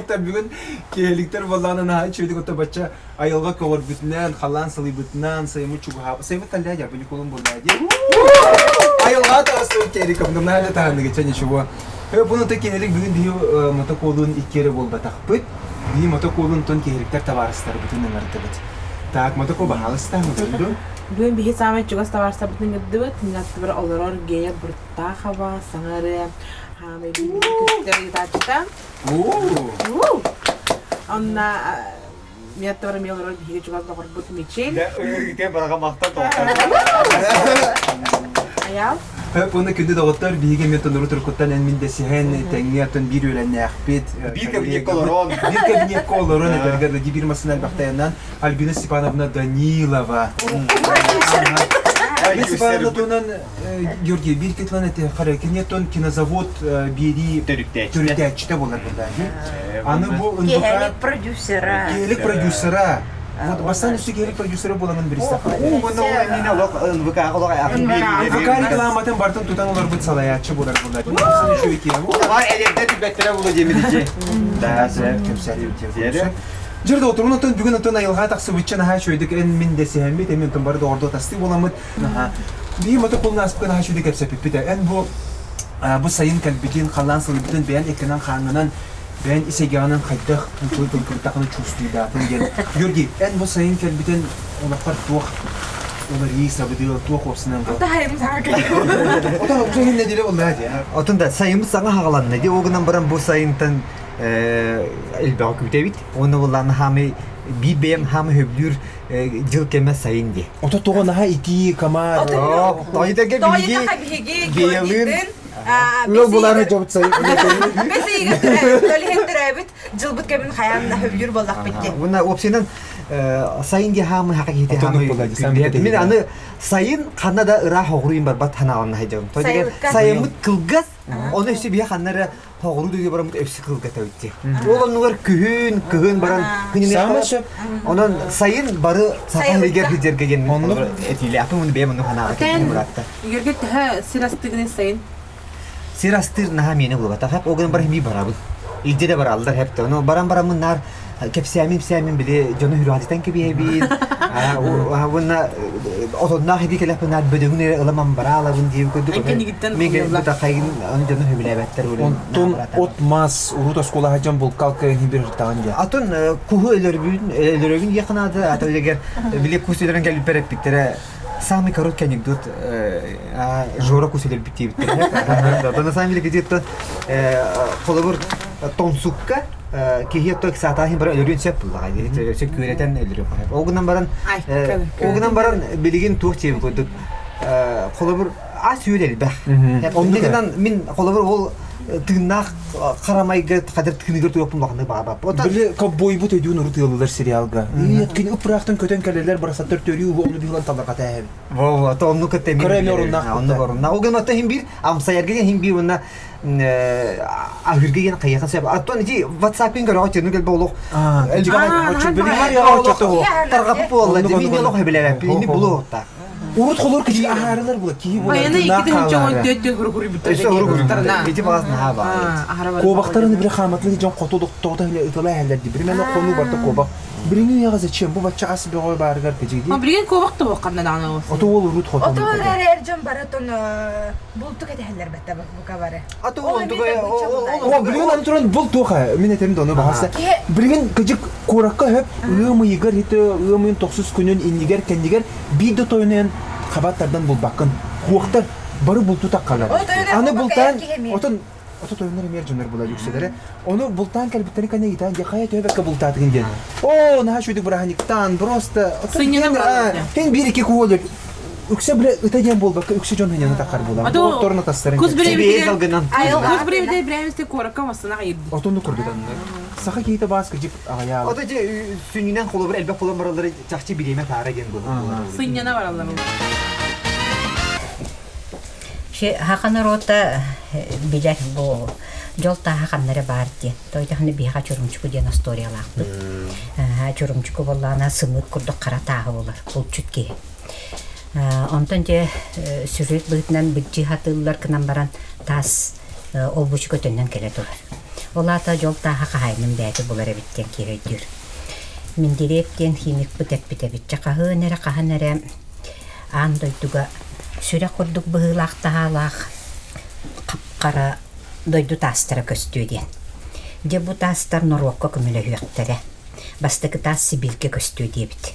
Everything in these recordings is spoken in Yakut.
Доҕоттор бүгүн киэһэликтэр буоллаҕына наһаа үчүгэйдик отто бачча айылҕа көҕөрбүтүнэн, халлаан сылыйбытынан, сайыммыт чугаһаабыт. Сайыммыт кэллээ дьэ, Николун буоллаа дии. Айылҕа таҕыстыбыт Кериков, наһаа да таһынныгыча ничего. Буну то киэһэлик бүгүн биһи мотоколун икки эрэ буолбатахпыт. Биһи мотоколун тон киэһэликтэр табаарыстарбытын ыҥырдыбыт. Так, мотоко баһаалыста, мотоду. Бүгүн биһи саамай чугас табаарыстарбытын ыҥырдыбыт. Мин аттыбар олорор Гея Буртахова саҥа ырыа хаамай көстөр ыытааччыта. Онно мин аттыбар эмиэ олорор биһиги чугас доҕорбут Мичил. Ыҥырыытыгар бараҕа махтал Айаал. Уонна күндү доҕоттор, биһиги эмиэ тонору туркуттан эн мин дэсиһэн тэҥҥэ оттон биир үөлэннээхпит. Биир кабинекка олорон. Биир кабинекка олорон этэргэ дылы биир массыына элбэхтайанан Альбина Степановна Данилова. Альбина Степановна туһунан Георгий биир кытылан этэ хара киниэтон кинозавод биэрии төрүттээччитэ буолар буолла. Аны бу Киэһэлик продюсера. Киэһэлик продюсера. Вот бастаан өссө киэһэлик продюсера буоламын биристэххэ. Уонна ол иннинэ олох НВК олох НВК рекламатын бартын тутан олорбут салайааччы буолар буолла. Үчүгэй киһи. Бар элердер билбэттэрэ буолуо диэмит Да, сөп, кэпсээтибит. Дьэр доҕотторун оттон бүгүн оттон айылҕа тахсыбычча наһаа үчүгэйдик эн мин дэсиһэммит, эмин оттон бары доҕордуу тастыы буоламмыт Биһи мотоколун ааспыкка наһаа үчүгэйдик кэпсэппиппит ээ. Эн бу бу сайын кэлбитин, халлаан сылыйбытын бэйэн эккинэн-хааҥҥынан, бэйэн ис эйгэҕинэн хайдах тыл тылгырдаххына чувствуйдаатын диэн. Георгий, эн бу сайын кэлбитин олоххор туох уларыйыы сабыдыал, туох уопсанан бу? Сайын саҥа кэлбит. Отон бу сайын нэдиэлэ буолла дии. Отон да сайыммыт саҥа хаҕаланна дии. Ол гынан баран бу сайынтан элбэҕи күүтэбит. Уонна буоллаҕына хаамый биир бэйэм хаамый хөбүлүүр дьыл кэмэ сайын дии. Ото тоҕо наһаа итии камаар. Тоҕо биһиги Геялыын ыал булаары дьобут сайын. Бэс ыйыгар төлөһөн төрөөбүт дьылбыт кэмин хайаан да хөбүлүүр буоллахпыт дии. Уонна уопсайынан сайын дии хаамы хака киһити хаамы. Мин аны сайын ханна да ыраах оҕуруйун барбат ханааланна сылдьабын. Сайыммыт кылгас, ону өссө биһи ханна эрэ Хоҕуруу дойду бараммыт өссө кылгата дии. Ол оннугар күһүн, кыһын баран Саамай сөп. Онон сайын бары саха сиригэр сылдьарга диэн Оннук. этиилээхпин уонна бэйэм оннук санааҕа кэлбитим быраатта. Игорьга төһө сир астыгыный сайын? Сир астыыр наһаа миэнэ буолбатах. Хап ол гынан баран мии барабын. Илдьэ да бараллар хэп Ону баран бараммын наар кэпсээмин-ипсээмин били дьону хүрүҕэтитэн кэбиһэбин. Уонна отонноох иди кэлэхпин наар бөдөҥүн эрэ ыламан бараалабын диэбит курдук. Кэннигиттэн Мен бутахайгын аны дьону сөбүлээбэттэр Онтон от-мас урут оскуолаҕа дьон булкалка иһин бирыртаҕын дьэ. Атын куһу өлөрбүн өлөрөбүн диэххэ наада. Ата билигэр били кус өлөрөн кэлбиппэр эппиттэрэ самый короткий анекдот Жора кус өлөрбүт диэбиттэрэ. На самом деле где-то холобур тоҥсукка киһи оттон саатааһын баран өлөрүөн сөп буллаҕа өссө күөрэтэн өлөрүөн сөп. Ол гынан баран ол гынан баран билигин туох диэбит курдук холобур ас үөл элбэх. Оннук гынан мин холобур ол тыыннаах харамайга хадыр тыыныгар туруохпун улаханнык баҕарбаппын. Били ковбойбут өйдүүн урут ыаллар сериалга. Кини ыпыраахтан көтөн кэлэллэр барасаттар төрүү уһу ону биһилан таларга тээһэбит. Во, то оннук кытта Кыра эми оруннаах Оннук оруннаах. Ол гынан иһин биир амсайарга иһин биир уонна аһыырга диэн хайыахан сөп. Оттон ити WhatsApp-ын көрөҕө чыны кэлбэ олох тарҕаппыт буолла. Мин олох хэбилээбэппин. Ини булуохта. Урут холор кичи аһаарылар була киһи була. Айаны 2014 хуругуруйбуттар. Өссө хуругуруйбуттар. Ити баас наһаа баа. Куобахтарын били хааматлы дьон хоту тоҕото ытала эһэллэр ди. Примерно хонуу барта куобах. Билиҥҥи үйэҕэ зачем бу бачча ас бөҕө баарыгар кэдьигии. А билигин куобах да ханна даҕаны олорсун. Ото уол урут хотон. Ото эрэ эр дьон бары тон бултук этэһэллэр бэтте бука бары. Ато Ол онтуга эмиэ да О, билигин аны туран бул туоха мин этэрим да ону баҕаса. Билигин кыдьык куоракка хөп ыам ыйыгар хите ыам ыйын тохсус күнүн иннигэр кэннигэр биир да тойонуйан хаба тардан булбаккын. Хуохтар бары булту таккалар. Аны бултаан отон Ото тойоннор эмиэр дьоннор була үксэлэрэ. Ону бултаан кэлбиттэрин кэннэ ыйытаан дьэ хайа төһө бултаатыгын диэн. Оо, наһаа үчүгэй бырааһынньыктаан, просто Сынньана бараллар. Һин биир ики куолу үксэ биле ыта диэн буолбакка үксэ дьон сынньана таххар буолар. Отторун атастарын. Кус Сибиэс алгынан. Кус бириэмитэ бирээмисте куоракка массына айырды. Отонну курдук. Саха киһитэ баас кыдьык аҕайаал. Ото дьэ сүнньүнэн холобур элбэх буолан бараллары чахчы бириэмэ таара диэн буолар. Сынньана бараллар. Саха норуота билэр бу дьол тааһа ханна эрэ баар диэн. Тоойдохуна биһиэхэ Чурумчуку диэн остуоруйалаахпыт. Чурумчуку буоллаҕына сымыыт курдук хара тааһы булар, булчут киһи. Онтон дьэ сүрүт быһыытынан быдьыы хатыыллар гынан баран таас олбучу көтөннөн кэлэ турар. Ол аата дьол тааһа хаһаайынын бэйэтэ булар эбит диэн киһи өйдүүр. Менделеев диэн химикпыт эппит эбит. Чэ хаһыан эрэ хаһан эрэ аан дойдуга сүрэх курдук быһыылаах-таһаалаах хап-хара дойду таастара көстүө диэн. Дьэ бу таастар норуокка көмөлөһүөхтэрэ. Бастакы таас Сибииргэ көстүө диэбит.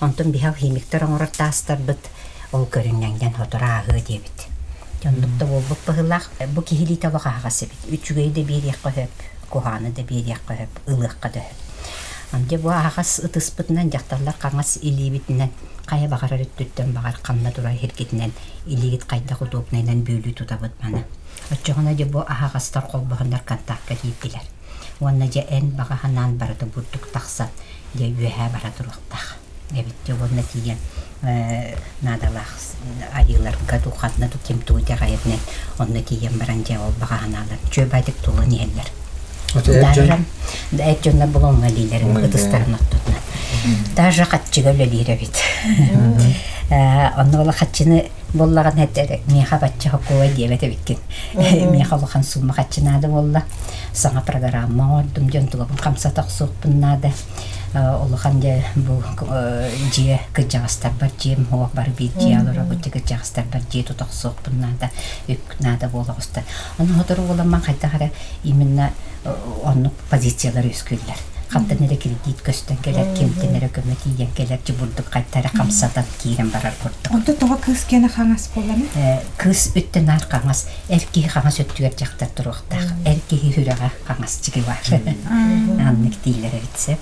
Онтон биһи алхимиктар оҥорор таастарбыт ол көрүҥнэҥнэн сотору ааһыа диэбит. Оннук да буолбут быһыылаах. Бу киһилиитэ олох аһаҕас эбит. Үчүгэйи да биэриэххэ сөп, куһаҕаны да биэриэххэ сөп, ылыахха да сөп. Дьэ бу аһаҕас ытыспытынан дьахталлар хаҥас илиибитинэн хайа баҕарар өттүттэн баҕар ханна турар сиргитинэн илиигит хайдах удобнайынан бүөлүү тутабыт маны. Оччоҕуна дьэ бу аһаҕастар холбоһоннор контакка киирдилэр. Уонна дьэ эн баҕа санаан барыта бурдук тахсан дьэ үөһээ бара туруохтаах эбит дьэ уонна тиийэн наадалаах айыыларга дуу ханна дуу ким тугу итэҕэйэринэн онно тиийэн баран дьэ ол баҕа санаалар үчүгэй тулан иһэллэр. Даже эр дьоннор булуҥҥа илиилэрин ытыстарын оттотунан. Даже хаччыга үлэлиир эбит. Онно ол хаччыны буоллаҕына этэр миэхэ бачча хокуой диэбэт эбиккин. Миэхэ улахан сумма хаччы наада буолла. Саҥа программа оҥордум дьон тугабын хамсата охсуохпун наада. Улахан дьэ бу дьиэ кырдьаҕастарбар дьиэм суох бары биир дьиэ олоробут дьэ кырдьаҕастарбар дьиэ тута охсуохпун наада үп наада буола оҕуста. Ону сотору буоламман хайдах эрэ именно оннук позициялар үөскүүллэр. Хантан эрэ кредит көстөн кэлэр, кимтэн эрэ көмө тиийэн кэлэр, дьубурдук хайта эрэ хамсатан киирэн барар курдук. Онто тоҕо кыыс киэнэ хаҥас буолланый? Кыыс өттө наар хаҥас, эр киһи хаҥас өттүгэр дьахтар туруохтаах. Эр киһи сүрэҕэ хаҥас чиги бар. Аннык дииллэр эбит сөп.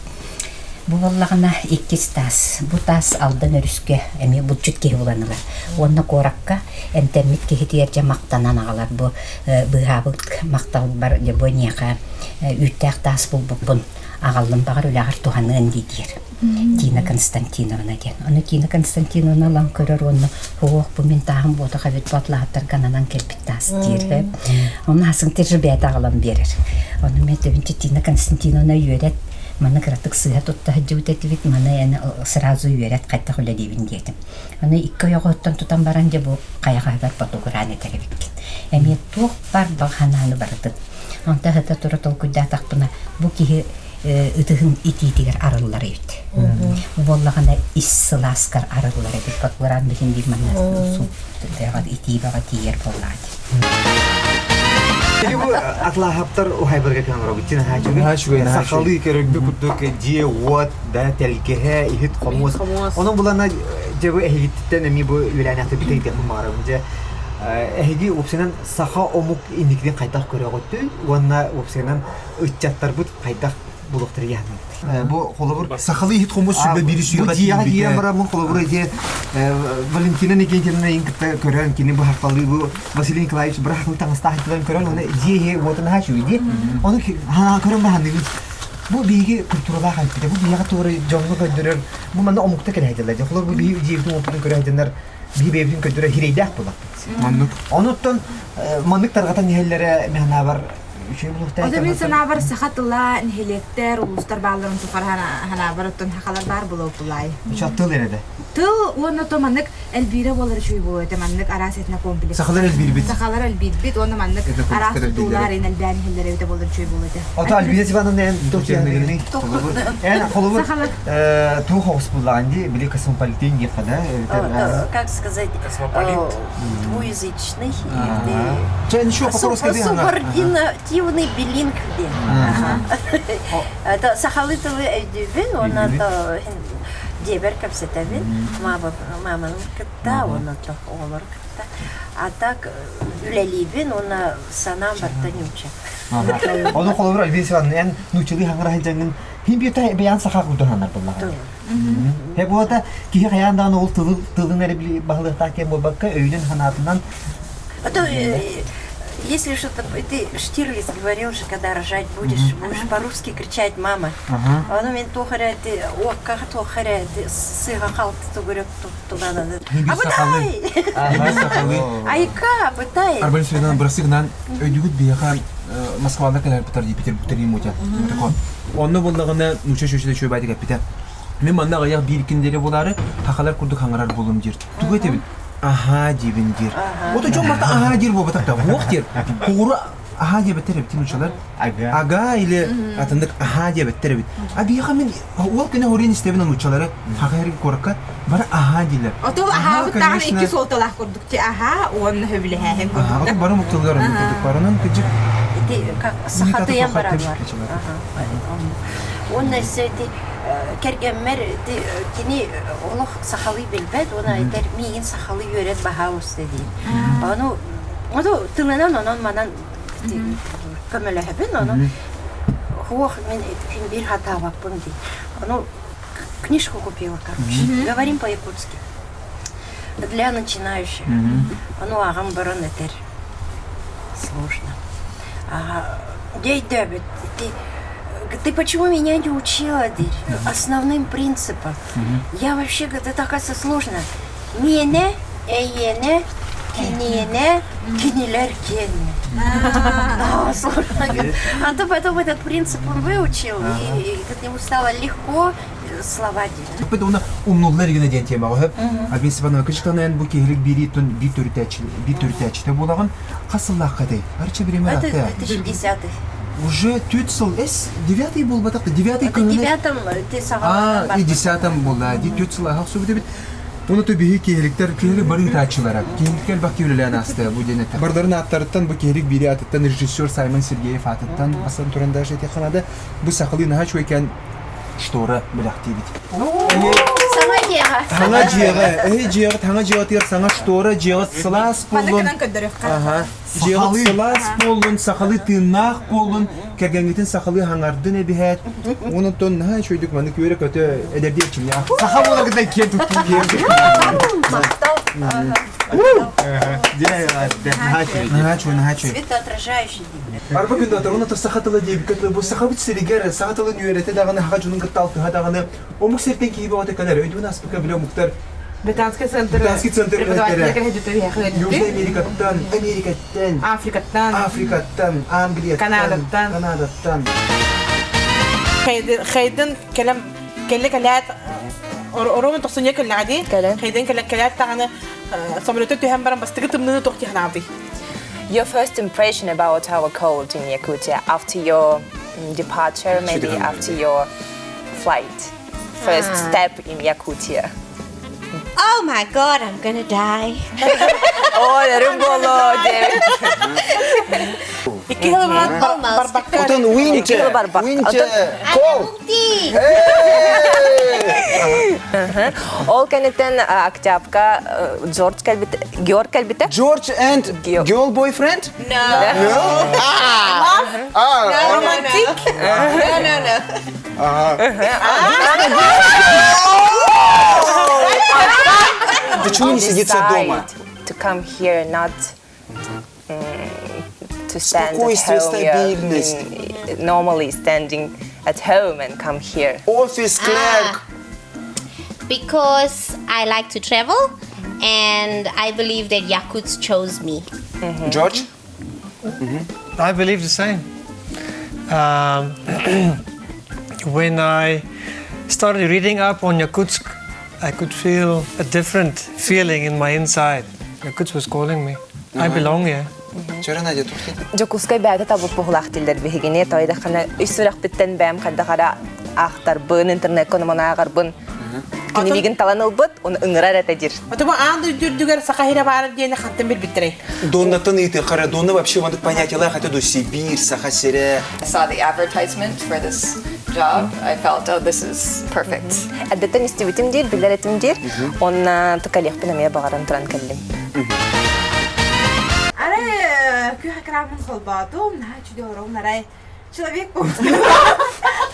Бу буоллаҕына иккис таас. Бу таас Алдан өрүскэ эмиэ булчут киһи булан ылар. Уонна куоракка эмтэммит киһитигэр дьэ махтанан аҕалар бу быыһаабыт махталбар дьэ бу эйиэхэ үүттээх таас булбуппун аҕаллым баҕар үлэҕэр туһаныан дии диир Тина Константиновна диэн. Ону Тина Константиновна ылан көрөр уонна суох бу мин тааһым буотах эбит бу атлаһаттарга ананан кэлбит таас диир. Ону асын тиржибэт аҕалан биэрэр. Ону мен төбүнчэ Тина Константиновна үөрэт маны кыратык сыыһа тутта сылдьыбыт этибит маны эн сразу үөрэт хайдах үлэлиибин диэтим. Аны икки ойоҕоһуттан тутан баран дьэ бу хайаҕаһыгар ботугураан этэр эбиккин. Эмиэ туох бар баҕа санааны барытын. Онто ыһыта тура толкуйдаатахпына бу киһи ытыһын итиитигэр арыллар эбит. Бу буоллаҕына ис сылааскар арыллар эбит. Ботугураан билин биир манна итии баҕа тиийэр буоллаҕа Бу атлааһаптар уһайбарга кэлэн олоробут дии наһаа үчүгэй. Сахалыы көрөргө курдук дьиэ уот да тэлгэһэ иһит хомуос. Онон булана дьэ бу эһигиттэн эмиэ бу үөлээнээхтэрбит ыйытыахпын баҕарабын дьэ эһиги уопсайынан саха омук инникитин хайдах көрөҕүтүй уонна уопсайынан ыччаттарбыт хайдах булуохтара диэхмит Бу холобур сахалыы иһит хомус сүбэ биир сүбэ дьиэҕэ киирэн бараммын холобур ити Валентина Никитина ин кытта көрөн кини быһахталыы бу Василий Николаевич бырахыл таҥастаах көрөн оны дьиэ иһи уотун аһа үчүгэй Ону көрөн баһаныгын бу биһиги культуралаах эппитэ бу биһиэхэ туорай дьоҥҥо көрдөрөр бу манна омукта кэлэһэтэллэр холобур бу биһи дьиэбитин уоппутун көрөһүтэннэр биһи бэйэбитин көрдөрөр хирэйдээх буоллахпыт маннык онуттан маннык тарҕатан иһэллэрэ механабар үчүгэй булуохтаах Ото мин санаабар саха тыла нэһилиэктэр, улуустар баалларын тухары санаабар оттон сахалар баар буолуохтулаай. Үчү тыл эрэ Тыл уонна то маннык элбиирэ буолар үчүгэй буолуо этэ маннык араас этнокомплекс. Сахалар элбиирбит. Сахалар элбиирбит уонна маннык араас тутуулар ин элбээн иһэллэр эбитэ буолар үчүгэй буолуо этэ. Ото Альбина Ивановна эн эн холобур туох оҕус буллаҕын дии били космополитин диэххэ да Как сказать, двуязычный субординативный билингве. Это сахалыы тылы өйдүүбүн уонна дьиэбэр кэпсэтэбин мааманы кытта уонна оҕолору кытта. А так үлэлиибин уонна санаам барыта нуучча. Ону холобур Альбина Ивановна эн нууччалыы хаҥара сылдьаҥҥын хин биир бэйээн саха курдук буллаҕын. He буота киһи хайаан даҕаны ол тылы тылын эрэ баһылыахтаах киэн буолбакка өйүнэн санаатынан А то если что-то ты Штирлиц говорил же, когда рожать будешь, будешь по-русски кричать мама. Ону мен туох эрэ уокка туох эрэ сыыһа халты тугурек туттулананы. Абытай! Айка, абытай! Арбалин Светлана бырасыгынан өйдүгүт биһиэхэ Москвалар кэлэр бутар дии Петербургтар мутя. Онно буллаҕына нууча шөшүтэ шөбаатик эппитэ. Мин манна аҕыйах биир кинилэри булаары хахалар курдук хаҥарар буолум диир. Тугу этэбин? Аһаа диибин диир. Ото дьон барыта аһаа диир буолбатах да. Уох диир. Кугуру аһаа диэбэттэр эбит нуучалар. Ага. Ага или атыннык аһаа диэбэттэр эбит. А биһиэхэ мин уол күнэ хорин истэбин нуучалары хаха эрги куоракка бары аһаа дииллэр. Отол аһаабыт даҕаны икки суолталаах курдук ти аһаа уонна хөбүлэһээһин Аһаа, курдук. отон бары мукталар оннук курдук барынан кыдьык Ити как сахатыйан бараллар. Уонна өссө ити кэргэммэр ити кини олох сахалыы билбэт уонна этэр миигин сахалыы үөрэт баһаалыста диир. Ону ону тылынан онон манан көмөлөһөбүн ону хуох мин күн биир хатаабаппын дии. Ону книжку купила, короче. Говорим по-якутски. Для начинающих. Ону аҕам баран этэр. Сложно. Ага. Дей ты, ты почему меня не учила, дир? Основным принципом. Я вообще, говорит, это оказывается сложно. Миэнэ, эйиэнэ, киниэнэ, кинилэр киэнэ. Да, сложно. А то потом этот принцип он выучил, и, и ему стало легко слова делать. Бу уна умнуллар гына диэн темаҕа сөп. Абин Степанова кычканайан бу киһилик биириитин биир төрүтээччи биир төрүтээччитэ буолаҕын. Хас сыллаахха этэй? Арчы время Это 2010-й. Уже түт сыл эс девятый буолбатах да девятый Это девятом ты А, и десятом буолла. Ди түт сыл аһах субут эбит. Уну то биһи киһиликтер киһилик бары ытааччылара. Киһиликтер бак үлэлээн ааста бу диэн этэ. Бардарын ааттарыттан бу киһилик биири атыттан режиссер Саймон Сергеев аатыттан асан туран даже этиханада бу сахалыы наһаа үчүгэйкээн штора бэлэхтиибит. Саҥа дьиэҕэ. Саҥа дьиэҕэ, эһи дьиэҕит саҥа дьиэҕитигэр саҥа штора, дьиэҕит сылаас буоллун. Манныкынан көрдөрүөххэ. Аха. Дьиэҕит сылаас буоллун, сахалыы тыыннаах буоллун, кэргэҥҥитин сахалыы хаҥардын эбиһээт. Уонна оттон наһаа үчүгэйдик маннык үөрэ-көтө эдэрдии эрчимнээх. Саха буоларгытынан киэн туттуу киэн Махтал. Наһаа үчүгэй, наһаа үчүгэй. Светоотражающий Арба күн доторуна то саха тыла диэбиккэ тылы бу сахабыт сиригэр саха тылын үөрэтэ даҕаны саха дьонун кытта алтыһа даҕаны омук сиртэн киһи бөҕөтө кэлэр өйдүүн ааспыкка бile омуктар Британский центр Британский центр преподавателя Южный Америкаттан, Америкаттан, Африкаттан, Африкаттан, Англияттан, Канадаттан. Канадаттан. Хайдын кэлэм кэллэ кэлээт Оромен тохсунья кэллэҕэ дии. Хайдын кэлэ кэлээт даҕаны самолету түһэн баран бастакы тымныыны туох дии санаабытый? Your first impression about our cold in Yakutia after your departure, maybe after your flight, first step in Yakutia. Oh my God, I'm gonna die. О, рыболо, Икки сыл барбакка. Отон winter, winter, cold. Ол кэнниттэн Октябка Джордж кэлбит, Георг кэлбитэ. George and girl boyfriend? No. No? Ah! Romantic? No, no, no. Почему не сидится дома? To come here, not to stand Спокойствие, at home. стабильность. Yeah, normally standing at home and come here. Офис, clerk. Because I like to travel and I believe that Yakuts chose me. George? I believe the same. Um, when I started reading up on Yakutsk, I could feel a different feeling in my inside. Yakutsk was calling me. I belong here. Чөрө Надя тухти. Дьокуускай бэйэтэ табыт буһулаах дииллэр биһигини тойдаххана үс сүрэхпиттэн бэйэм хайдах аахтарбын, интернеккэ номанааҕарбын кинибигин талан ылбыт, оны ыҥырар этэ диир. Отума аан дойду үрдүгэр саха иһирэ баар диэни хантан билбиттэрэй? Доннаттан ыйытыаххара, Донна вообще маннык понятиялаах этэ дуо Сибиир, Саха сирэ. I saw the advertisement for this job. I felt, oh, this is perfect. Эрдэттэн истибитим диир, билэр этим диир. Онна кэлиэхпин эмиэ баҕаран туран кэллим. Арай күөх экранын холбоотум, наһаа үчүгэй олоругун арай человек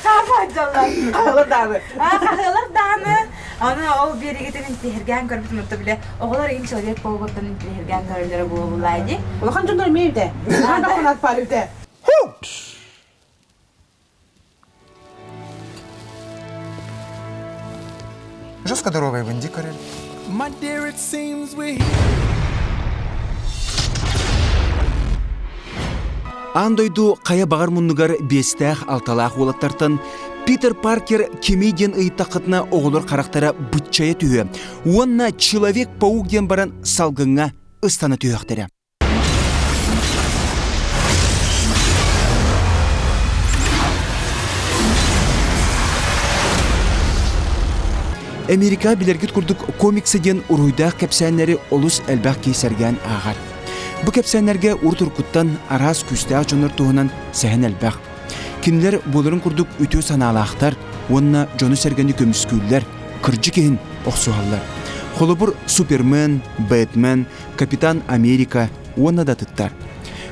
Хаама дьаллар. Хаһылар даҕаны. Аа, хаһыалар даҕаны. Аны ол биэригитин интиһиргээн көрбүтүм отто биле оҕолор ин человек буолбуттан интиһиргээн көрөллөрө буолулаа дии. Улахан дьоннор эмиэ эбитэ. Улахан доххунаат баар эбитэ. Жестко здоровая Венди Карель. My dear, it seems we Аан дойду хайа баҕар муннугар биэстээх-алталаах уолаттартан Питер Паркер кимий диэн ыйыттаххытына оҕолор харахтара быччайа түһүө уонна Человек-паук диэн баран салгыҥҥа ыстана түһүөхтэрэ. Америка билэргит курдук комиксы диэн уруһуйдаах кэпсээннэри олус элбэх киһи сэргээн ааҕар. Бу кэпсээннэргэ урут-уруккуттан араас күүстээх дьоннор туһунан сэһэн элбэх. Кинилэр буоларын курдук үтүө санаалаахтар уонна дьону-сэргэни көмүскүүллэр, кырдьык иһин охсуһаллар. Холобур, Супермен, Бэтмен, Капитан Америка уонна да атыттар.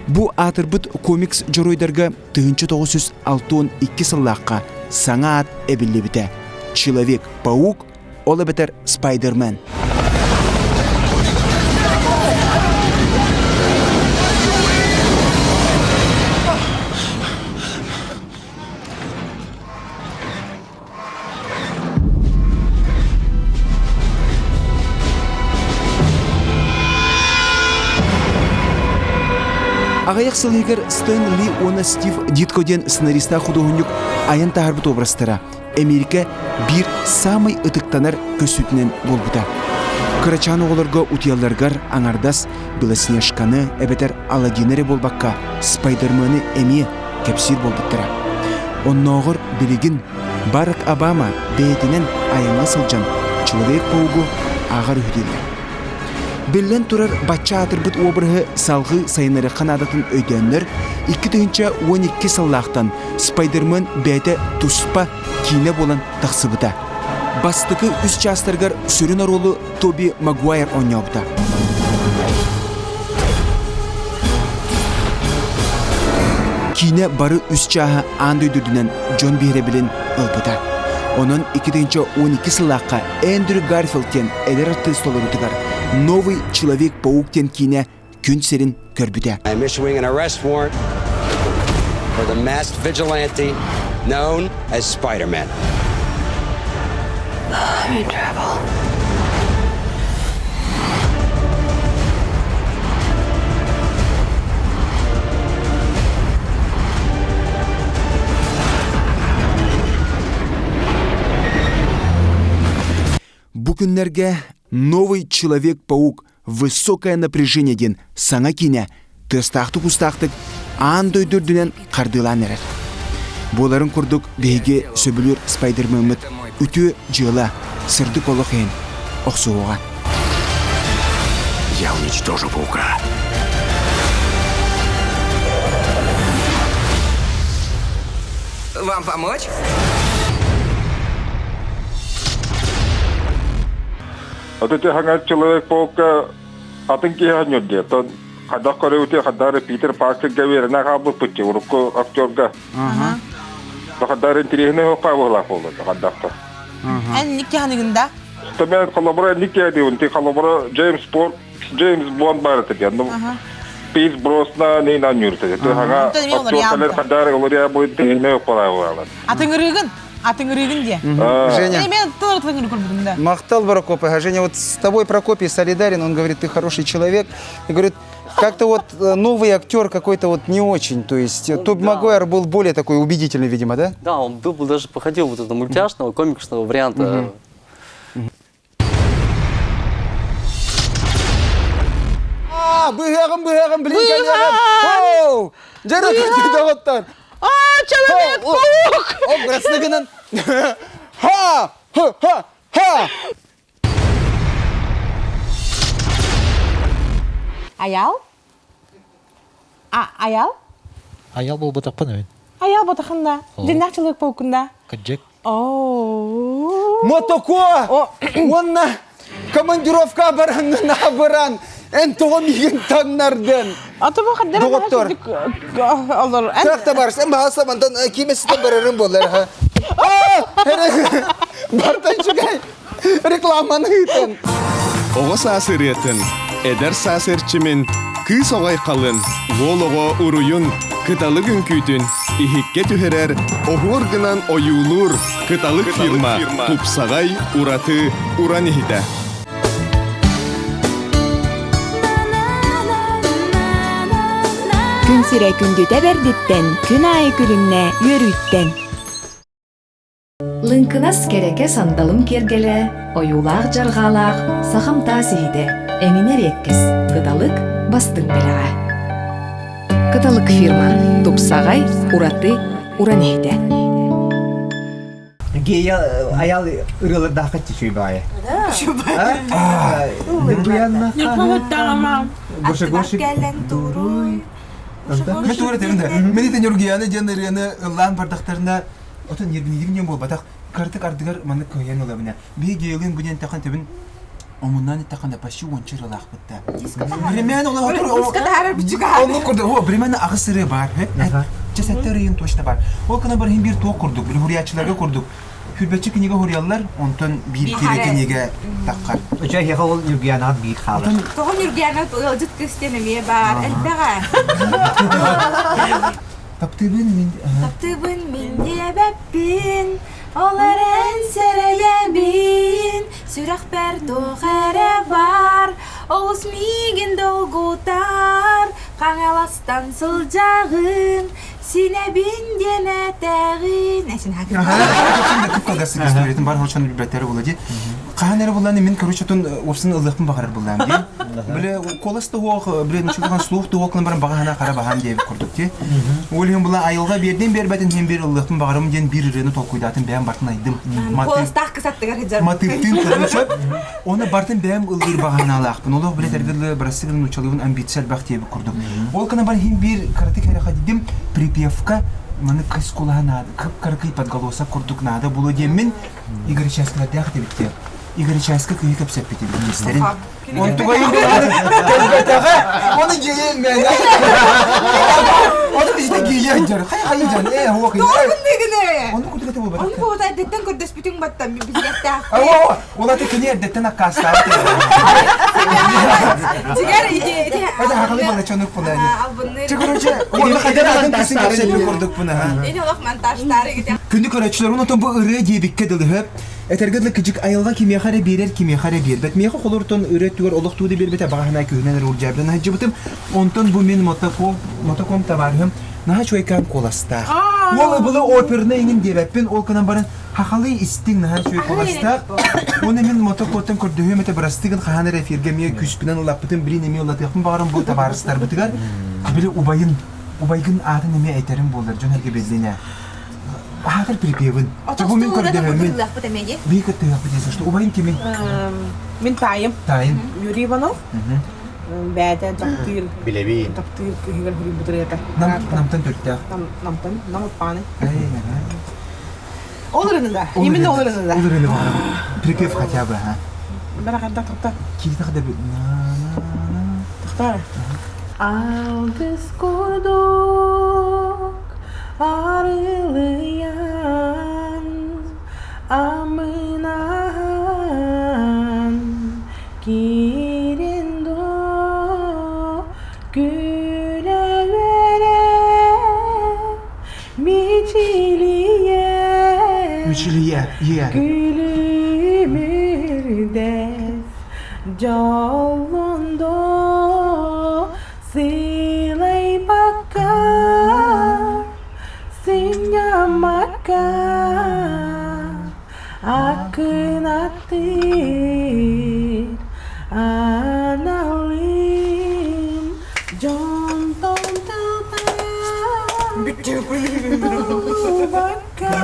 Бу аатырбыт комикс дьоруойдарга 1962 сыллаахха саҥа аат эбиллибитэ Человек-паук, ол эбэтэр Спайдермен. Аҕыйах сыл иһигэр Стэн Ли уонна Стив Дитко диэн сценаристаах худуоһунньук айан таһаарбыт образтара Эмиэрикэ биир саамай ытыктанар көстүүтүнэн буолбута. Кырачаан оҕолорго утуйалларыгар аҥардас Белоснежканы эбэтэр Аладдины эрэ буолбакка, Спайдермены эмиэ кэпсиир буолбуттара. Оннооҕор билигин Барак Обама бэйэтинэн айаҥҥа сылдьан Человек-паугу ааҕар үһү дииллэр. Биллэн турар, бачча аатырбыт обраһы салҕыы сайыннарыахха наадатын өйдөөннөр, 2012 сыллаахтан Спайдермен бэйэтэ туспа киинэ буолан тахсыбыта. Бастакы үс чаастарыгар сүрүн оруолу Тоби Магуайр оонньообута. Киинэ бары үс чааһа аан дойду үрдүнэн дьон биһирэбилин ылбыта. Онон 2012 сыллаахха Эндрю Гарфилд диэн эдэр артыыс толоруутугар «Новый Человек-паук» диэн киинэ күн сирин көрбүтэ. I'm issuing an arrest warrant for the masked vigilante known as Spider-Man. I'm in trouble. Бу күннэргэ «Новый Человек-паук. Высокое напряжение» диэн саҥа киинэ тыастаахтык-устаахтык аан дойду үрдүнэн хардыылаан эрэр. Буоларын курдук биһиги сөбүлүүр Спайдермеммыт үтүө дьыала, сырдык олох иһин охсуһуоҕа. Я уничтожу паука. Вам помочь? Аты хаҥа Человек-паука атын киһи ханньур диye. Тон хайдах көрөбүтүй хаддары Питер Паркерга үөрэнэ хаалбыппыт урукку актерга. Хаддары интириэһинэй хокка буолаах буолла хаддахта. Эн ник киһаныгында? Мен холобура ник киһи ти холобура Джеймс Порт Джеймс Бонд бар этэ диэн. Пирс Броснан нейн аннюрта. Хаҥа актеркалар хаддары олория бу интириэһинэй хокка буолалар. Атыҥырыгын? Атыҥырыгын диye. Женя. Мен тоже атыҥыры көрбүтүм да. Махтал Прокопий. Женя, вот с тобой Прокопий солидарен, он говорит, ты хороший человек. И говорит, как-то вот новый актер какой-то вот не очень. То есть ну, Тоби да. Магуайр был более такой убедительный, видимо, да? Да, он был даже походил вот этого мультяшного, комиксного варианта. А, быһаҕым, быһаҕым, блин, конечно. Дьэ, доҕоттор. А, человек-паук! О, бырастыгынан. Ха! Ха! Ха! Ха! Аял? А, аял? Аял буолбатахпын эбит. Аял ботахында. Диннах человек паукунда. Кыджык. О. Мотоко! Уонна командировка бараннын абыран, эн тоҕо миигин таҥнардын? Ата бу хаддара Доҕоттор. Олор. Тракта барыс, эн баҕа мантан кимеситен барарым буоллар. Бартан чугай рекламаны ыытан. Оҕо саас ырыатын, эдэр саас эрчимин, кыыс оҕо айхалын, уол оҕо уруйун, кыталык үҥкүүтүн иһиккэ түһэрэр, оһуор гынан ойуулуур кыталык фирма тупсаҕай, ураты, уран иһитэ. Күн сирэ күндүтэ бэрдиттэн, күн аайы күлүмнэ үөрүүттэн. Лыҥкынас кэрэкэ сандалым киэргэлэ, ойуулаах дьарҕаалаах сахам таас иһитэ, эҥинэ эриэккэс, кыталык бастыҥ бэлэҕэ. Кыталык фирма тупсаҕай, ураты, уран иһитэ. Гея аял ырыалардаахха чүчүй баайы. Да. Нырбыянна Гоша Гоша Кэлэн туруй. Мен тура этебин да. Мен итин Нюргияны диэн ырыаны ыллаан бардахтарына отон нервинидим диэн буолбатах. Кыртык ардыгар маннык кыайан ылабына. Биһи гейлин бу диэн тахан тебин омуннан итахан да почти уонча ырыалаахпыт да. Времен ола Оннук курдук, о, времена аҕыс ырыа баар. Чэ сэттэ ырыйын точно бар. Ол кына бар иһин биир туох курдук, били хуруйааччыларга курдук. Хүрбэччи кинигэ хуруйаллар, онтон биир кире кинигэ таххар. Оча эһиэхэ ол Ньургуянаҕа биир хаалар. Тоҕо Ньургуяна ыалдьыт кыыс диэн эмиэ баар. Элбэҕэ. Таптыыбын мин Таптыыбын мин диэбэппин, ол эрэн сэрэйэбин, сүрэхпэр туох эрэ баар, олус миигин долгутар, хаҥаластан сылдьаҕын, синэбин диэн этэҕин. Кып-кылгастык историятын бар хочон билбэттэр була ди. Хаһан эрэ буллан мин короче тун уопсын ылыахпын баҕарар буллаам ди. Биле колос туох, биле нучулхан слух туох кылын баран баҕаһана хара баһаам диэбит курдук ди. Ол иһин була айылҕа биэрдин биэрбэтин иһин биир ыллыахпын баҕарым диэн биир ырыаны толкуйдаатым бэйэм бартын айдым. Колостаах кысаттыгар сылдьар. Матыыптыын короче Оны бартын бэйэм ыллыыр баҕаһынаалаахпын. Олох билет эргиллы бырастыгын нучалыыбын амбиция элбэх диэбит курдук. Ол кына бар иһин биир кыратык эрэ дидим припевка маны кыс кулаһа наада, кып-кыракый подголосок курдук наада булу диэммин Игорь Часкалардаах этибит Игорь Часка кыһы кэпсэппит эбит Онтугайын кэлбэтэҕэ, оны гейен мэнэ. Оны бизде гейен дьар. Хай хай дьар. Э, хуок. Оны кутугата болбат. Оны буота эрдэттэн көрдөспүтүҥ баттан билиэхтээх. Оо, ол аты кини эрдэттэн аккаастаабыт. Дигэр ити Это хахалы балачонук була. Албынныыр. Че короче, оны хайдан атын кысын кэпсэлли курдук буна. Ини олох монтажтары гите. Күндү көрөөччүлэр, онтон бу ырыа диэбиккэ дылы Этэргэ дылы кыдьык айылҕа кимиэхэ эрэ биэрэр, кимиэхэ эрэ биэрбэт. Миэхэ холортон ырыа өттүгэр олох туу да биэрбэтэ, баҕаһына күһүнэн эрэ урдьаабытын сылдьыбытым. Онтон бу мин мотоком, мотоком табаарыһым наһаа үчүгэйкээн куоластаах. Уол ыбылы оперный иҥин диэбэппин, ол гынан баран хахалыы истиҥ наһаа үчүгэй куоластаах. Уонна мин мотокоттан көрдөһүөм этэ бырастыгын хаһан эрэ эфиргэ эмиэ күүспүнэн ыллаппытым, билин эмиэ ыллатыахпын баҕарым бу табаарыстарбытыгар. Били убайын, убайгын аатын эмиэ этэрим буоллар, дьон эргэ биллинэ. Аатар припевин. Бу мин көрдөһөммүн. Бии кыттыһыахпыт если что. Убайын кимин? Мин таайым. Таайым. Юрий Иванов. Бэйэтэ таптыыр. Билэбин. Таптыыр кыһыгар хүрүйбүт ырыата. Намтан төрүттээх. Намтан, нам аппааны. Ол ырыны да. Именно ол ырыны да. Ол ырыны Припев хотя бы, а. Бара тохта. Киһи хотя бы. Тохта. Алгыс курдук арылыйан амынаһан киирин доо күлэ-үөрэ мичилийэ Мичилийэ, ийэ. Күлүмүрдэс дьоллондо сылайбакка сынньаммакка акынаттыыр аналым дьонтон тылбакка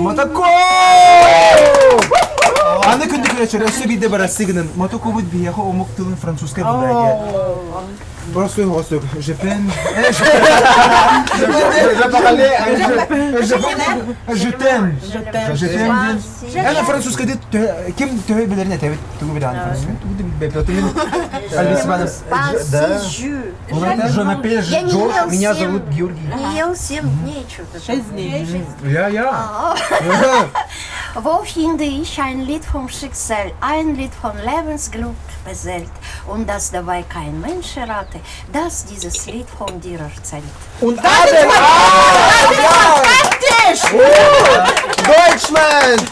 Мотоко! Аны күндү көрөчөр өссө биирдэ барассы гынан мотокобут биһиэхэ омук тылын французскай булдаайа. Просто хосук. Je peine. Je parlais. Je t'aime. Je t'aime. Эн французскай ким төһө билэрин этэбит тугу билэҕин французскай тугу да билбэппин Да. Je m'appelle Я не Джордж, ел меня семь- зовут Георгий. Не ел семь дней что-то. Шесть дней. Я, я. Wo finde ich ein Lied vom Schicksal, ein Lied von Lebensglück beseelt und dass dabei kein Mensch errate, dass dieses Lied von dir erzählt. Und Adel! Deutsch! Deutschland!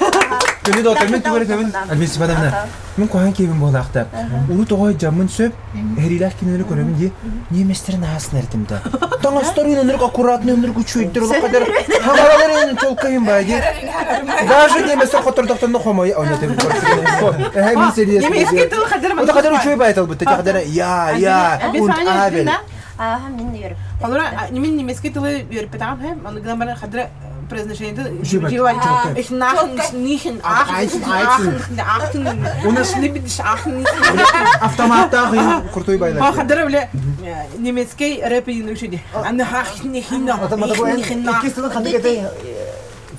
Күнү доктор, мен түгәрі төбін, Альбина Степановна, мен қоған кейбін болақты. Уру тоғой жамын сөп, Херилэх кинилэри көрөбүн дии, немецтерин аасын эртимде. Таҥастарын өнүрүк аккуратно өнүрүк үчүөйдөр олох кадar хамараларын чолкайын баа дии. Даже немецтер хотордохторно хомой ойнотын. Эһэ мин сериес. Немецкий тыл хадыр Ота кадar үчүөй байтал бутта кадar я я und абel. Ааха, мин үөрүп. Холура, мин немецкий тылы үөрпетаҕым һэ, ону гынан баран хадыра произношениеты Үчүгэй бай, Ich nachen, nichen, aachen, aachen, aachen, унаш нибидиш aachen. Автоматтаах куртой байлар. Хадыра биле немецкий рэп инушиди. Аны хах нихин нихин Иккис тылын ханнык этэй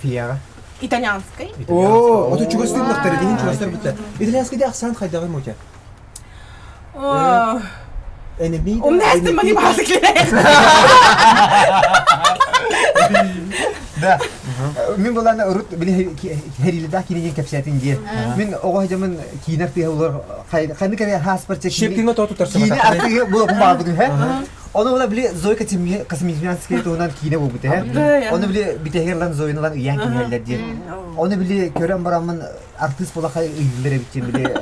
фияга. Итальянский. О, ото чугастыр быктар, дигин чугастыр бытта. Итальянский акцент хайдагы мотя. О, Энеми. Умнестым мани базыкле. Да. Мин булан урут били херилдах кинеген кепсәтин дие. Мин ого жамын кинер тыга улар кайны кere хаспар чек. Шепкинге тоту тарса. Кине артыгы була барды хэ. Оны була били Зойка Тимге Космический туунан кине бу бите хэ. Оны били битегерлан Зойнлан ыян кинелер дие. Оны били көрөн барамын артист була хай ыйылыр битти били.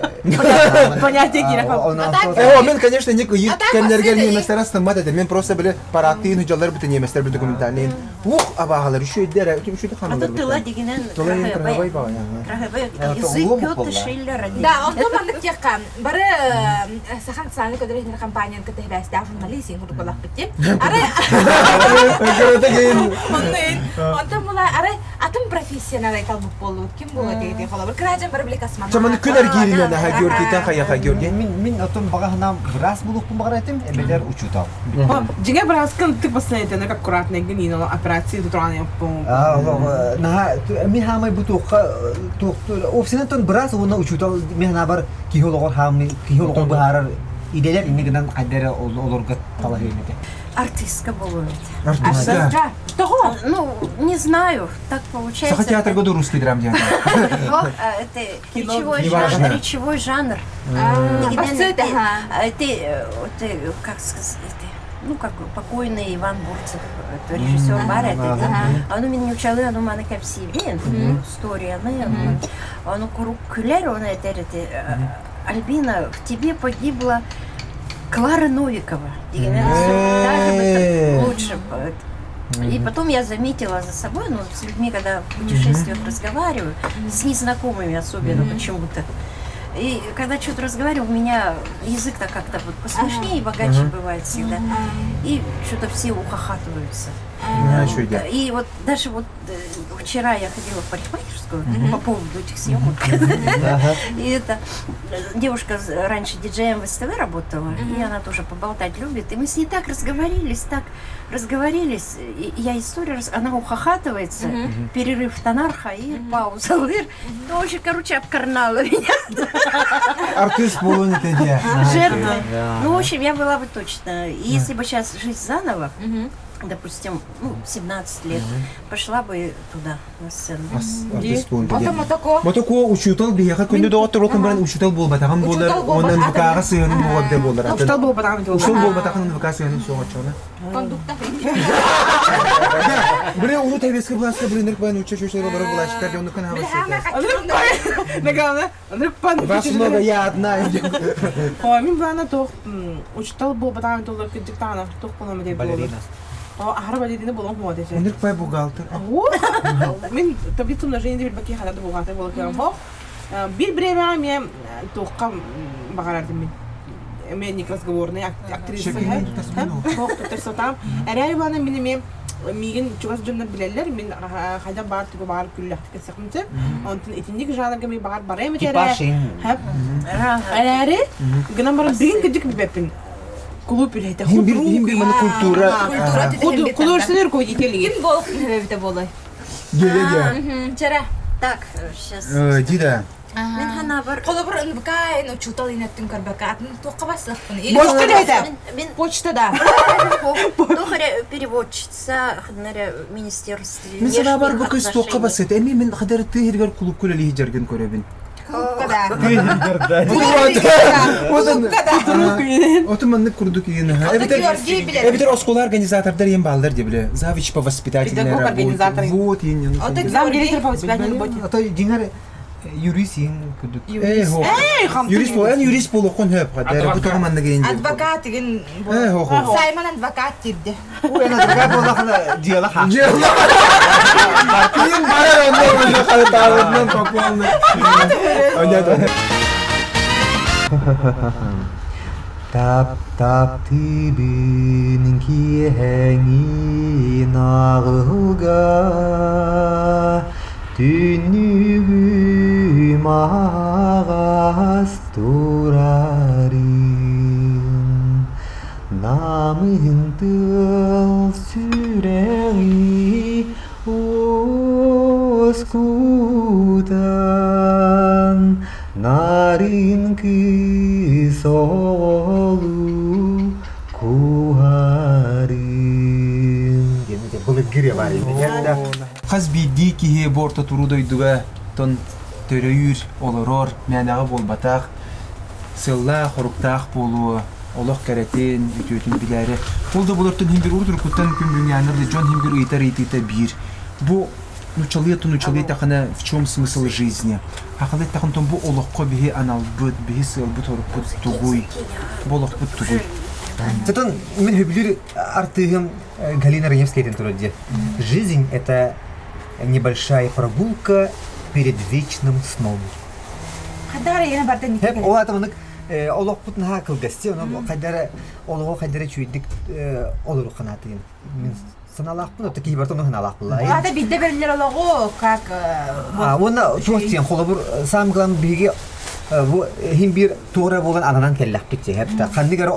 Понятие кире. О, мен, конечно, не кемлерге немецтер астыммат этим. Мен просто биле параттыын хужалар бит немецтер бит документальный. Ух, абагалар еще идер, еще А ханалар. то тыла дегенен Тыла дегенен крахабай баа, Крахабай, Это язык улуу Петр болла. Шиллера. Да, онтон маннык тиэххэ бары сахан социальный көдөрүһүнэр компаниян кытыһбээстээх журналист иин курдук болах битти. Ары Оннуин. Онтон була ары атын профессионал айтал буп болу ким була дейди холобур. Кыраажан бары биле космонавт. Чаманы күн эргииринен аха Георгийтен хаяха Георгий. Мин мин отон багаһанам брас булукпун багар этим, эбелер учутал. Дьиҥэ бырааскын тык бассан этэн аккуратно гинин операция тутуран А, наха мин хамай бу туохха туохту опсинен тон брас уна учутал мин ханабар кихологор хамы кихологор бахарар иделер инне гынан кайдара олорга талахыйнете. Артистка была. Артистка. Того? Ну, не знаю, так получается. Саха театр году русский драм театр. Ох, а, это речевой Не важно. жанр, речевой жанр. М. Дегенен, Бассыт, ага. Это, это, как сказать, это, ну, как покойный Иван Бурцев, это режиссер бар, это, Ага. Ону мен учалы, ону маны кәпсибен, историяны, ону курук күләр, оны әйтер, это, Альбина, в тебе погибла Клара Новикова. Дегенен, даже бы это лучше бы. И потом я заметила за собой, ну, с людьми, когда в путешествиях разговариваю, с незнакомыми особенно почему-то. И когда что-то разговариваю, у меня язык-то как-то вот посмешнее и богаче Мгм. бывает всегда. И что-то все ухахатываются. А, что идет? И вот даже вот вчера я ходила в парикмахерскую по поводу этих съемок. И это девушка раньше диджеем в СТВ работала, и она тоже поболтать любит. И мы с ней так разговорились, так разговорились. И я историю, она ухахатывается, перерыв тонар, хаир, пауза, лыр. Ну, в общем, короче, обкарнала меня. Артист болун это де. Жертва. Ну, в общем, я была бы точно. И если бы сейчас жить заново, допустим, ну, 17 лет, пошла бы туда, на сцену. Артист болун Ото мотоко. Мотоко учутал бияха күндү доҕоттор окун баран учутал буолбатаҕын буолар, Учутал буолбатаҕын. онон НВК-ҕа сыһыанын буолбат буолар. Учутал буолбатаҕын буолар. Учутал буолбатаҕын НВК сыһыанын суоҕаччоҕуна. Кондукта. Бире улуу табеска буласка биринер баян уча чөчөр олорор булачтар дьонну кын Нагана, анырпан. Вас много, я одна. О, мин бана тох учутал буолбатаҕын буолар кыдьыктаана тох болом деп буолар. Балерина. О, ахара балерина болом хуа десе. Өнүрк бай бухгалтер. Мин таблицу умножения деп баки хадады бухгалтер болор кем хо. Бир бремя мен тоққа бағарардым мен. Мен не разговорный актриса. Хох туттарсатам. Әрәй бана мени мен мигин чугас дьоннор билеллер, мен хайда бар тугу бар күллэхтик сехмте. Онтон итинник жанрга мен бар барайм Типаж Әрәри гынан баран бигин кыдык биппин. Клуб билете. Хим бир хим бир маны культура. Культура Художественный руководитель. Ким болуп небебите болой? Геле Чара. Так, сейчас. Дида. Мен хана бар. Холобур НВК эн учутал инеттин көрбөкө атын туохка баслахпын. Почта да. Мен Почта да. Тухаря переводчица, хаднаря в министерстве. Мен сана бар бу внешних кыз тоққа отношений. басыт. Эми мен хадar тыгыргар клуб күлели хижерген көрөбүн. да. Оту маннык курдук иин. Эбитер оскуола организатордар иин бааллар дии биле. Завуч по воспитательной работе. Вот иин. Зам директор по воспитательной работе. Ото дьиҥэр юрист иин курдук. Юрист бол, эн юрист болуоххун хөп. Бу тоҕо маннык иин. Адвокат игин. Саймон адвокат тирде. Эн адвокат буоллахына дьыала хаах. Дьыала. Киин барар онно уже харытаабытынан по полной. Тап тап тыыбын киэһэҥин аҕылга Түннүгүм аһаҕас турарын Намыһын тыал сүрэҕи уоскутан Нарын кыыс оҕолуу куһарын Былыргы ырыа баар Хас биирдии киһи бу орто туруу дойдуга тон төрөйүүр, олорор, мээнэҕэ буолбатах, сыаллаах-хоруктаах буолуо, олох кэрэтин, үтүөтүн билээри. Ол да булартан иһин бир урут-уруккуттан күн бүгүҥҥү да дьон иһин бир ыйытар ыйытыыта биир. Бу нуччалыы тун нуччалыы эттэххинэ в чем смысл жизни? Хахалы эттэхин тон бу олоххо биһи аналбыт, биһи сыалбыт-сорукпут тугуй? Бу олохпут тугуй? Тотон мин хөбүлүүр артыыһым Галина Раневская турар дии. Жизнь – это небольшая прогулка перед вечным сном. Хадара yana барда Хеп, ол атамынык олохпут наһаа кылгасти, ону хайдара олоҕу хайдара үчүгүйдик олору ханаатыгын. Мин санаалаахпын, отто киһи барта ону санаалаахпылла. Ата бидде берилер олоҕу как Уонна туох диэн холобур саам главный биһиги бу иһин биир туора буолан ананан кэллэхпит дии. Ханнык эрэ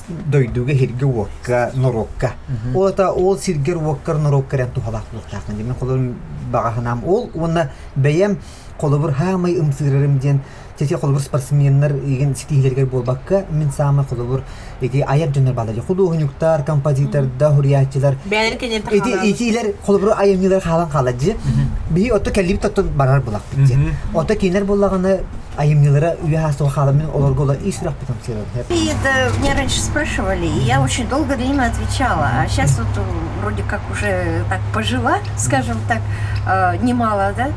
дойдуга сиргэ-уокка, норуокка. Ол ата ол сиргэр-уоккар норуокка эрэн туһалаах буолуохтаахпын диэн. Мин холобур баҕа санаам ол уонна бэйэм холобур хаамай ымсыырарым диэн чэчи холобур спортсменнар игин ситиһиилэригэр буолбакка мин саамай холобур ити айар дьоннор баалар худуоһунньуктар, композитордар, суруйааччылар ити итилэр холобур айымньылар хаалан хаалар дии. Биһи отто кэллибит оттон барар булахпыт диэн. Ото кинилэр буоллаҕына айымньылара үйэ хаастыга хаалан мин олорго ола ис сүрэхпит И это меня раньше спрашивали, и я очень долго длинно отвечала. А сейчас вот вроде как уже так пожила, скажем так, немало, да,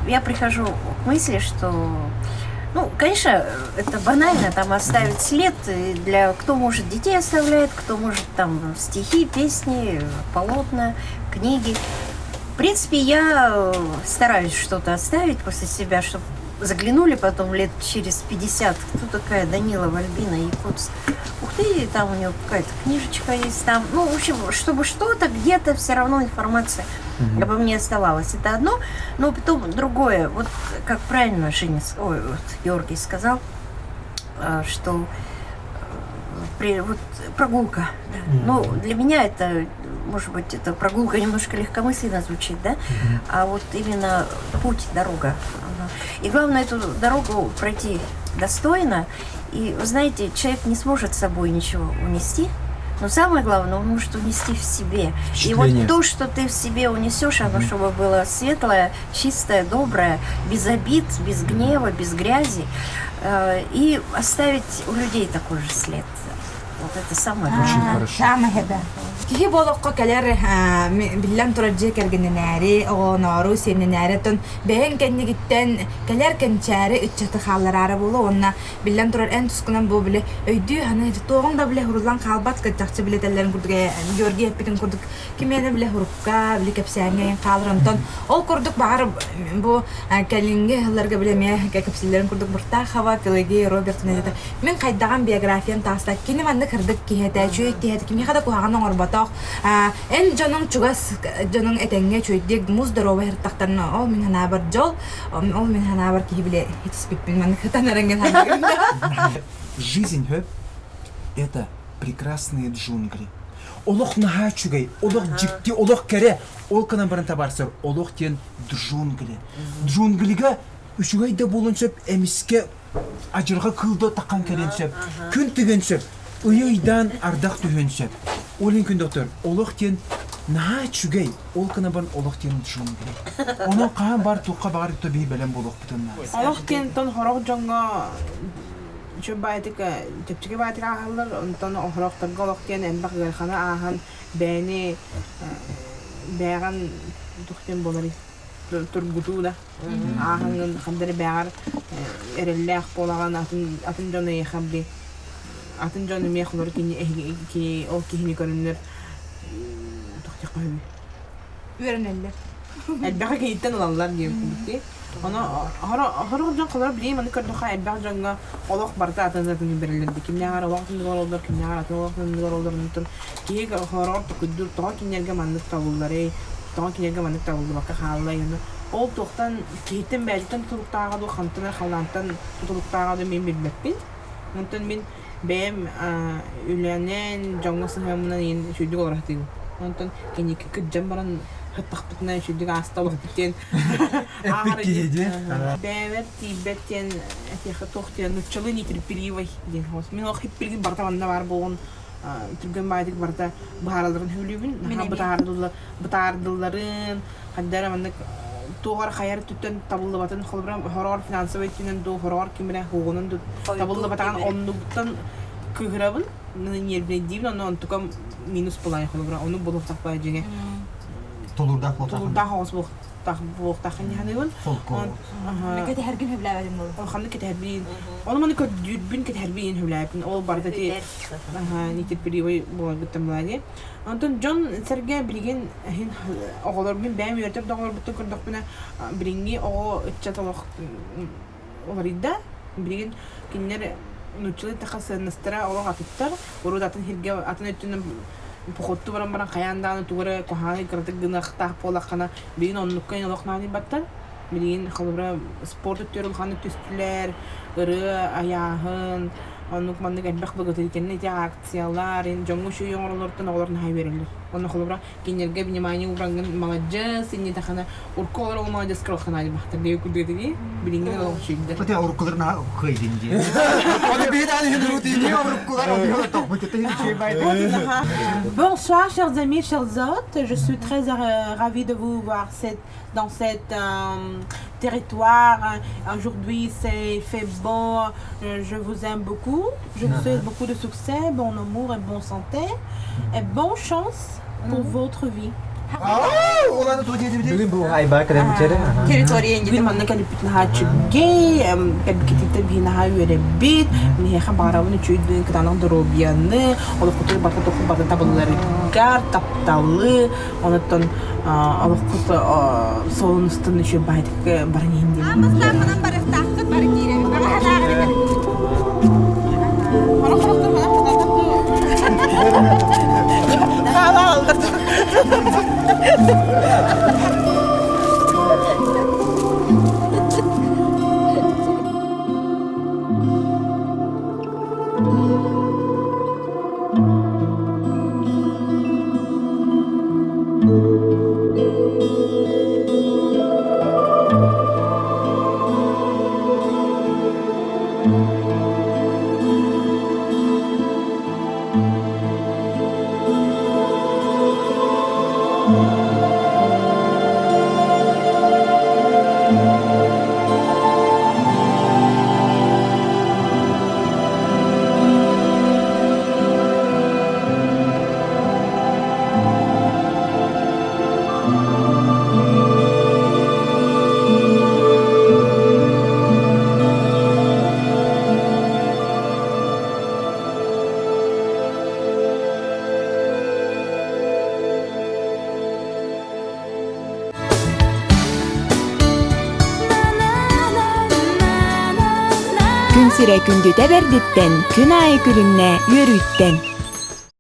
я прихожу к мысли, что ну, конечно, это банально, там оставить след для кто может детей оставляет, кто может там стихи, песни, полотна, книги. В принципе, я стараюсь что-то оставить после себя, чтобы заглянули потом лет через 50, кто такая Данилова Альбина Якутск. Ух ты, там у нее какая-то книжечка есть там. Ну, в общем, чтобы что-то где-то все равно информация mm-hmm. обо мне оставалась. Это одно, но потом другое. Вот как правильно Женя, ой, вот Георгий сказал, что при, вот прогулка. Да. Mm-hmm. Ну, для меня это, может быть, это прогулка немножко легкомысленно звучит, да? Mm-hmm. А вот именно путь, дорога. И главное эту дорогу пройти достойно. И, вы знаете, человек не сможет с собой ничего унести, но самое главное, он может унести в себе. И вот то, что ты в себе унесешь, оно mm-hmm. чтобы было светлое, чистое, доброе, без обид, без гнева, без грязи. И оставить у людей такой же след. Вот это самое Очень хорошо. Самое, да. Киһи болохко кэлэр биллэн турар дьиэ кэргэнинээри, оҕоноору, сиэнинээри оттон бэйэҥ кэннигиттэн кэлэр кэнчээри ыччаты хааллараары буолуо уонна биллэн турар эн тускунан бу били өйдүү саныы туоҕуҥ да били хуруллан хаалбат чахчы били этэллэрин курдук Георгий эппитин курдук кимиэнэ били хурукка били кэпсээҥҥэ эйин хаалар онтон ол курдук баҕар бу кэлиҥҥи сылларга били эмиэ кэпсииллэрин курдук Буртахова Пелагея Робертовна диэтэ мин хайдаҕан биографиям таҕыста кини маннык кырдык киһи этэ үчүгэй киһи этэ кимиэхэ да куһаҕан оҥорботох эн дьонуҥ чугас дьонуҥ этэҥҥэ үчүгэйдик муус здоровый сырыттахтарына ол мин санаабар дьол ол мин санаабар киһи биле итиспиппин маннык сытан эрэҥҥин саныырым Жизнь это прекрасные джунгли. Олох наһаа үчүгэй, олох дьикти, олох кэрэ. Ол гынан баран табаарсар олох диэн джунгли. Джунглига үчүгэй да буолуон сөп, эмискэ адьырҕа кыыл да таххан кэлиэн сөп, күн тыгыан сөп, ыйы ыйдаан ардах түһүөн сөп. Ол иһин күн доктор, олох диэн Наһаа үчүгэй, ол гына баран олох диэн джунгли. Онон хаһан бар туохха баҕар то биһи бэлэм буолуохпутун наада. Олох диэн тон хорох дьоҥҥо үчүгэй баайытык чэпчэки баайытык ааһаллар, онтон хорохторго олох диэн элбэх ыараханы ааһан бэйэни бэйэҕин туох диэн буоларый тургутуу да ааһаҥҥын ханна эрэ бэйэҕэр эрэллээх буолаҕын атын атын дьон эйиэхэ били атын дьон эмиэ холоро кини эһиги ол киһини көрөннөр туох диэххэ сөбүй Үөрэнэллэр. Элбэҕи киһиттэн ылаллар диэн курдук. Ону хорох дьон холоро билигин маны көрдөххө элбэх дьоҥҥо олох барыта атын атын бэриллэр кимнээҕэр олох атыныгар олордор кимнээҕэр атын олох атыныгар олордор онтон киһи хороҕор токуйдуур тоҕо кинилэргэ маннык табылларый тоҕо кинилэргэ маннык табыллыбакка хааллай ону ол туохтан киһиттэн бэйэтиттэн тутулуктааҕа дуу хантан эрэ халлаантан тутулуктааҕа дуу мин билбэппин онтон мин бэйэм үлэнэн дьоҥҥо сыһыаммынан иин үчүгэйдик олоро сатыыбын онтон кэнники кырдьан баран сыттахпытына үчүгэйдик ааста олохпут диэн Эппит киһи диэн. Бэйэбэр тиийбэт диэн этиэхэ туох диэн нуччалыы нетерпеливый диэн мин ол хиппиргин барыта манна баар буолуон түргэн баайдык барыта быһааралларын сөбүлүүбүн наһаа бытаардылларын ханна эрэ маннык туох эрэ хайа эрэ өттүттэн табыллыбатын холобура хороҕор финансовай өттүнэн дуу хороҕор ким эрэ хуоҕунан дуу табыллыбатаҕын оннугуттан кыыһырабын ньиэрбинэйдиибин онно онтукам минус былаан холобура ону булуохтаах дьиҥэ Тулуурдаах тулуурдаах оҕус буолуохтаах инни саныыбын. Кэтэһэргин сөбүлээбэтим буолуо. Ханнык кэтэһэрбин. Ону маны көрдүүрбүн кэтэһэрбин сөбүлээбиппин. Ол барыта ти нетерпеливый буоларбыттан буолаа дии. Онтон дьон сэргэ билигин иһин оҕолор мин бэйэм үөрэтэр да оҕолорбуттан көрдөхпүнэ билиҥҥи оҕо ыччат олох уларыйда. Билигин кинилэр нууччалыы эттэххэ сыаннастара олох атыттар. Урут атын сиргэ атын өттүнэн походтуу баран баран хайаан даҕаны тугу эрэ куһаҕаны кыратык гыныахтаах буоллаххына билигин оннукка олох наадыйбаттар. Билигин холобура спорт өттүгэр улаханнык түстүлэр, ырыа айааһын, оннук маннык элбэх благотворительнай ити акциялар, дьоҥҥо үчүгэй оҥороллоруттан оҕолор наһаа үөрэллэр. Онно холобура кинилэргэ внимание уурангын маладьыас иннитахана урукку олор ол маладьыас кыралханаали бахтар диye курдук билиҥҥи олох үчүгдэр. Оте уруккулар наһаа кыайдын дии. Оны бедааны хинрути уруккулар Bonsoir chers amis, chers hôtes. Je suis très ravie de vous voir cette, dans cet euh, territoire. Aujourd'hui, c'est fait beau. Je vous aime beaucoup. Je vous souhaite beaucoup de succès, bon amour et bonne santé. Et bonne chance pour votre vie. Бүгүн бу айбаа кэлэн бичэрэ. Территория Бүгүн манна кэлиппит наһаа үчүгэй, кэлбиккититтэн биһи наһаа үөрэбит, миһиэхэ баҕарабын үчүгэй кытаанах доруобуйаны, олоххутугар барыта туохха барыта табылларыгар, тапталы, онуттан олоххут суолун устун үчүгэй баайдык баран иһин диэн. Аан барыахтааххыт бары киирэбит. Күн сирэ күндүтэ бэрдиттэн, күн аайы күлүннэ үөрүүттэн.